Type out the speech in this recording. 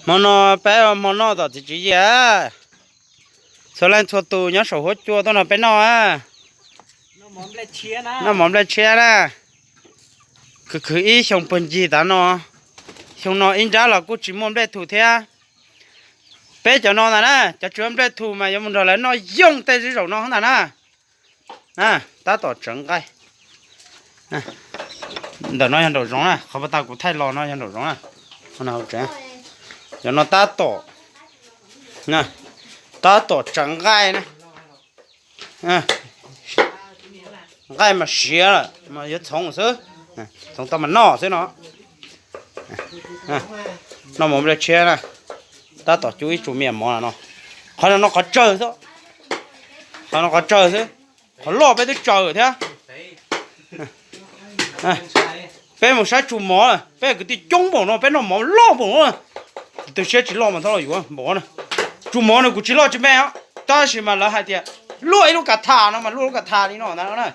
Hmo no peb ua hmo noj tom txiv tswv yim. Txhua leej txhua tus nyob saum huab cua tuaj nrog peb noj. Noj mov nplej tshiab na. Khwv khwv ib xyoo puag ncig tav no, xyoo no ib nrab los kuj tsis muaj nplej thum thiab. Peb cov no ntag na, cov tsis muaj nplej thum mas yuav mus nrog lawv noj yooj tej zaum no ntag na. Tab tom tsawv nqaij. Ntawm no yog nraum zoov na, qhov pas tas kuv thaij los no yog nraum zoov na. Cov no tab tom, tab tom tsawv nqaij na. Nqaij mas siav lawm mas yuav txhoov xwb, txhoov tau mas noj xwb no. Noj mov nplej tshiab na, tab tom cub ib tsu mias mov no. Qhov no qhov tsawg xwb, qhov no qhov tsawg xwb, qhov loj peb twb tsaws thiab. Peb mus saib tsu mov, peb kwv tij coob npaum no peb noj mov loj npaum no. Tus siab tsis loj mas txhob los yuav npaum no. Tsu mov no kuv tsis loj tsis me os, tab sis mas lawv hais tias luaj ib lub kas thas no mas luaj lub kas thas li no ntag na.